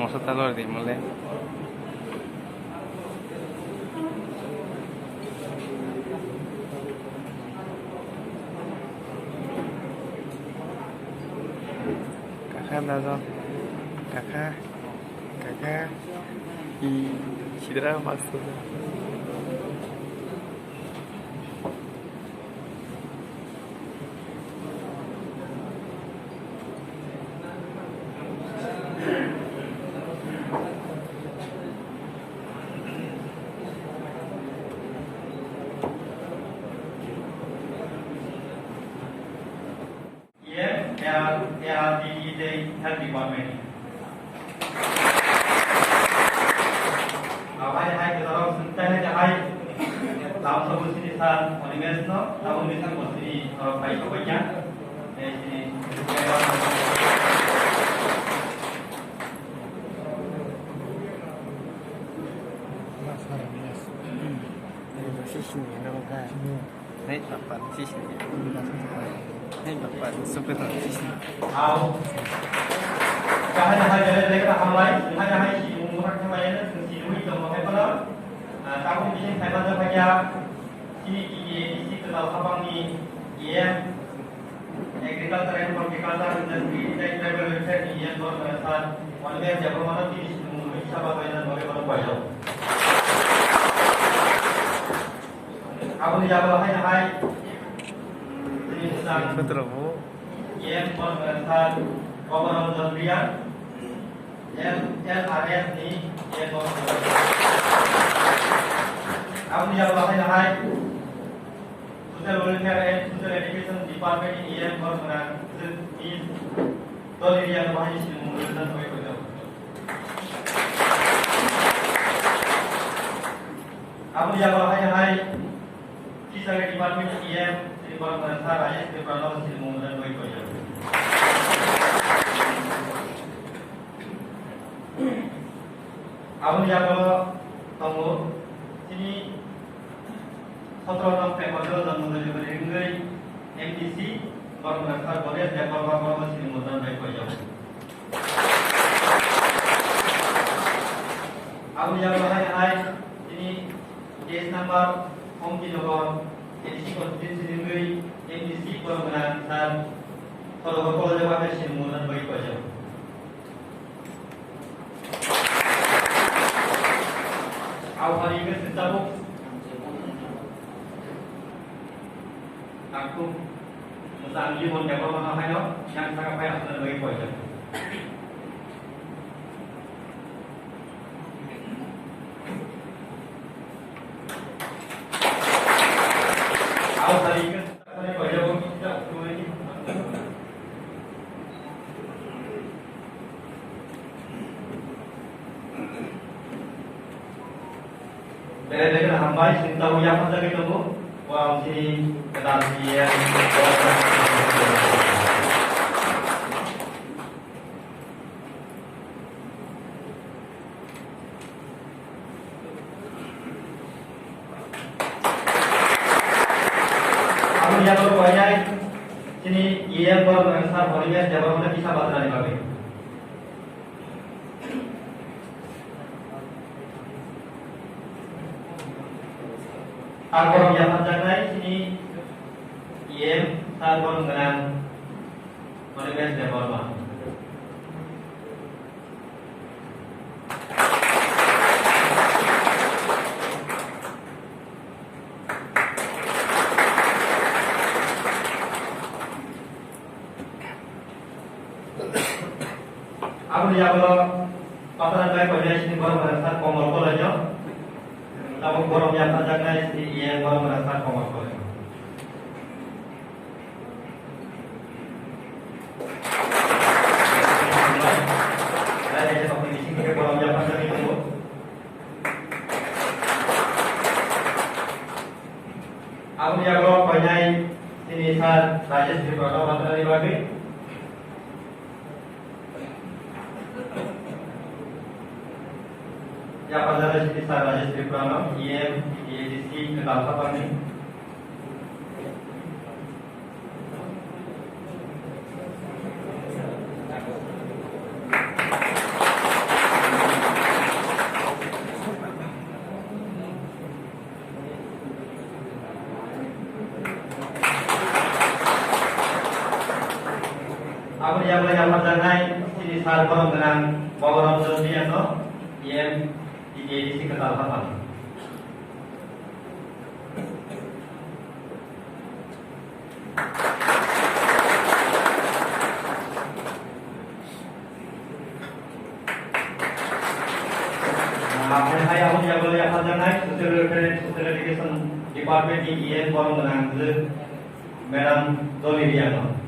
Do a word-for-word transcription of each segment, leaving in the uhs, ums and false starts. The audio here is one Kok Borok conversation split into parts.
Masa talor di mole. Kakha dajo. Kakha. Kakha. I sidra masu. Iye, A R, A R D D tei Health Department. Abai hai kwtal sengkha hai hai. Lam sobo sini san, Animesh no, tabuk ni san bo sini, oro pai sobo ya. Eh, sini. Sini, no, ha. Hei, bapan sisini. Hei, bapan sukutan sisini. Au. Kahai hai jale jale ka hamlai, hai hai si umur hamlai na si ui to mo hai pala. Tabuk bising hai pala hai ya. Sini ki ye isi ke dal sapang ni ye. Agriculture and Horticulture Industry tei Tribal Welfare ni ye bor sa. Wan me jabo mana sini umur sabah bai na bore boro bai jabo. Aboni yago hai hai. Tini bwsang Putra bo. Yen Bor Mera Sar, Koborom Jondriya, L R S ni yen Bor Mera Sar. Aboni yago hai hai. Social Welfare and Social Education Department ni yen Bor Mera Sar ni Dol area no bahai sini mung rizan bai koi jao. Aboni yago hai hai. Fishery Department ni E M, Sri Bharat Sar, I A S, Tripura no sini mung dan bai koya. Aboni yago tongo, sini sotro nok pekotro janmo dali bari ringri M D C, Bharat Sar, Boris, Debbarma, Bharat sini mung dan bai koya. Aboni yago hai hai, sini Case number Omtinagar, A D C constituency ni wngwi M D C borok gwnang sir Sodogor College o water sini mung dan bai koijak. Au hari ke sini tabuk. Aku, masa ang limon kaya mana hai no, yang sangat payah sudah bagi koijak. Bere bere hambai, sini tabuk yaphar jagwi tongo. Borok sini kwtal sini ya. Aboni yago koinai sini E M borok sir Horimesh Debbarma kisa batrani bagwi. Tar borok yapharjaknai sini E M sir borok gwnang Horimesh Debbarma. Aboni yago patharan bai koinai sini borok mwnaksa Komol Kolonyo. Tabuk borok yapharjaknai sini iyan borok mwnaksa Komol Kolonyo. Aboni yago koinai sini sir Rajesh Tripura no bathani bagwi. Yapharjaknai sini sir Rajesh Tripura no E M, A D C, kwtal saphangni. Sir, borok gwnang Balaram Jodhary ano, E M, T T A D C kwtal haphang. Hai, hai, aboni yago yapharjaknai Social Welfare and Social Education Department ni E N borok gwnang Madam Dolly Riano.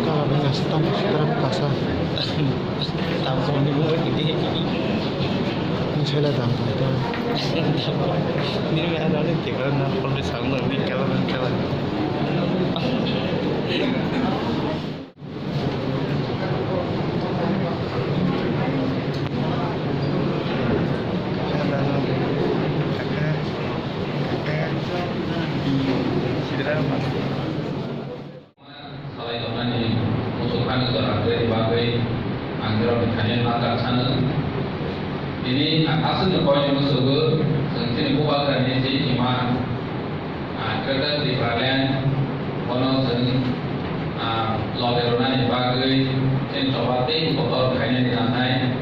Kala bini aswk tamo swkrak kasa. Tamo swkrak ni bwkha twi twi. Ni sela dam kai to. Nini mai ano ni tikra na phone ni sound ni kala bini kala. Salai tongnani muchungkhani jora kwrwini bagwi ang norokni thani ma kha sano. Tini ang aswkno koinwi muchungo, chwng chini Bubagrani twi hima, ah, Greater Tipraland, bono chwng, ah, loge rwnani bagwi chini choba tei kotor khainani nangnai.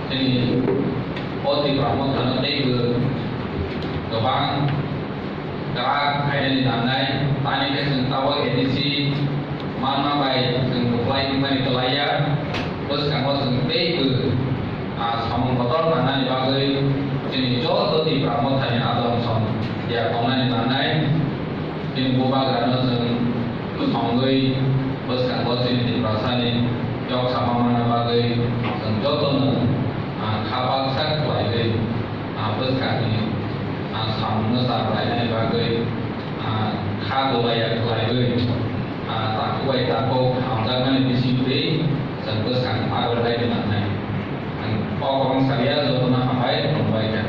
Chini o Tipra Mothano teibo kwbang kwrak khainani nangnai, tamni khe chwng tabuk A D C manma bai chwng kwplai wngmani kwlaiya. Bwskango chwng teibo, ah, samung kotor nangnani bagwi chini joto Tipra Mothani adong song ya tongnani nangnai. Chini Bubagrano chwng thongwi bwskango chini Tiprasani yok sama manna bagwi chwng jotono, ah, kha baksa khlaiwi, ah, bwskangni, ah, samungno char lainani bagwi, ah, kha dulaiya khlaiwi, ah, takhuk bai takhuk hamjakmani bisingtwi chwng bwskang ma rwlaini nangnai. Ang kok kwbang salia, jotono hambai, khulumbai kha.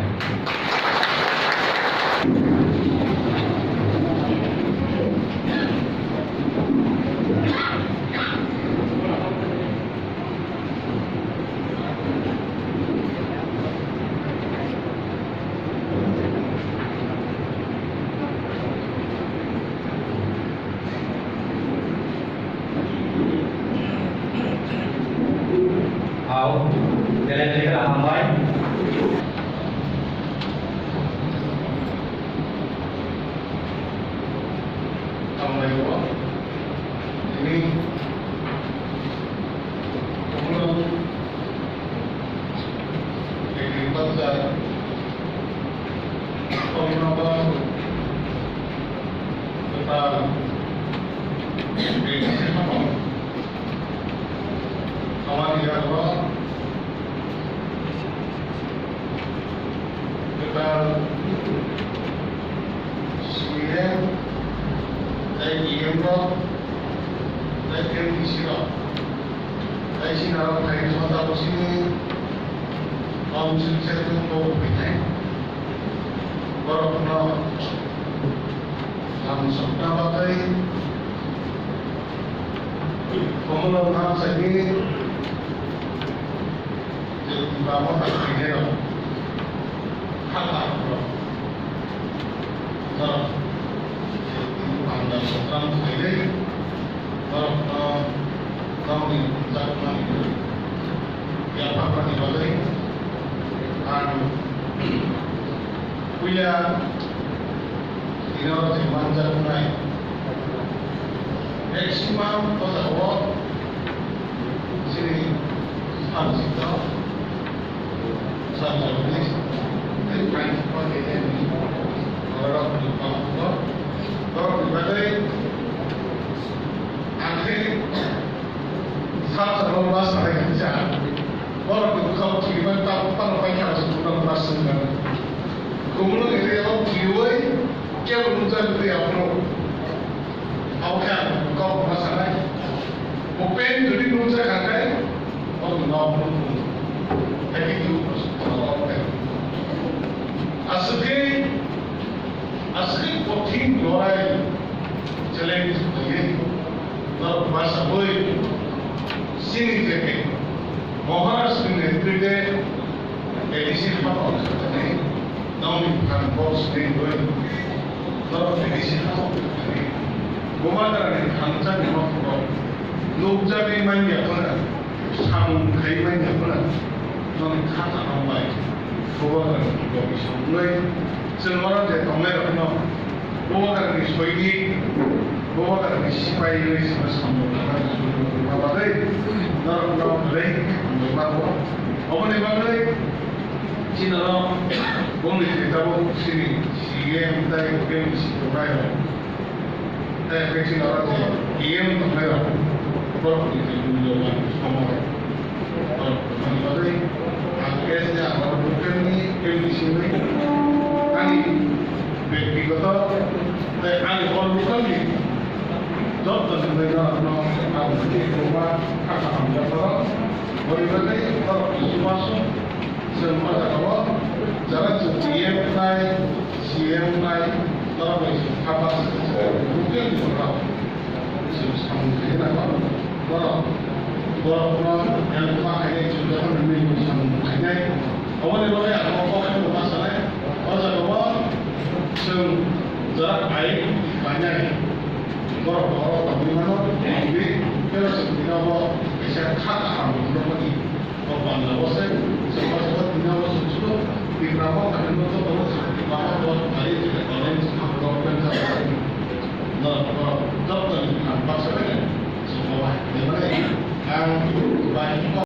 Hao, belai belai khe hambai. Hambai bo. Ini Agriculture, phone number, total, hamani yago, total, C M, tei E M rok, tei M D C rok. Tei chini aro phaini sota bosini council chairman bo phainai. Borokno lam sokna bagwi Komolo Namsani je bamo ta phainai rok. Hakha rok. Norok ang da sokram khainai. Norokno nokni jakmani yapharmani bagwi ang puila tino je manjaknai maximum o jagao chini samsito. Open jodi nungsa khakai, o no nung. Thank you. Aswkhe, aswkhe kothin lorai challenge khlaiwi, norok bwsa bai, Chini je Maharaj ni netrite A D C hapang khatani, nongni phan box ni doi, norok A D C hapang khatani, Bubagra ni thansa ni motoro nukjagwi manya phano, samung khai manya phano, nongni kha kaham bai Bubagra ni kok isongwi chwng oro je tongnai rokno Bubagrani soinik, Bubagrani sipai hinwi chwngno samung khlainani bagwi, norokno belai hambai mano. Oboni bagwi chini norok bongni je tabuk chini C M tei M D C tongnai rok, tei hwnkhe chini norok je E M tongnai rok, borokni je mulyoban somoi. Ang S A Local ni M D C ni ani byaktigoto tei ani o local ni joto ni bagwi no ang tongma kha kaham japharo. Boni bagwi norok ni chubachu chwng o jaga o jara chwng E M nai, C M nai, norok bai chwng kha local ni borok. Chwng samung khaina nango. Borok, borokno help ma khainai, chwng jokhon nini samung khainai. Aboni bagwi ang o kok no ma sanai. O jaga o chwng jara ai khainai. Borok, borok tongwi mano, tongwi, tei chwng tini bo kaisa kha kaham rwmani. O panda o se, chwng o jaga tini bo chwng chwng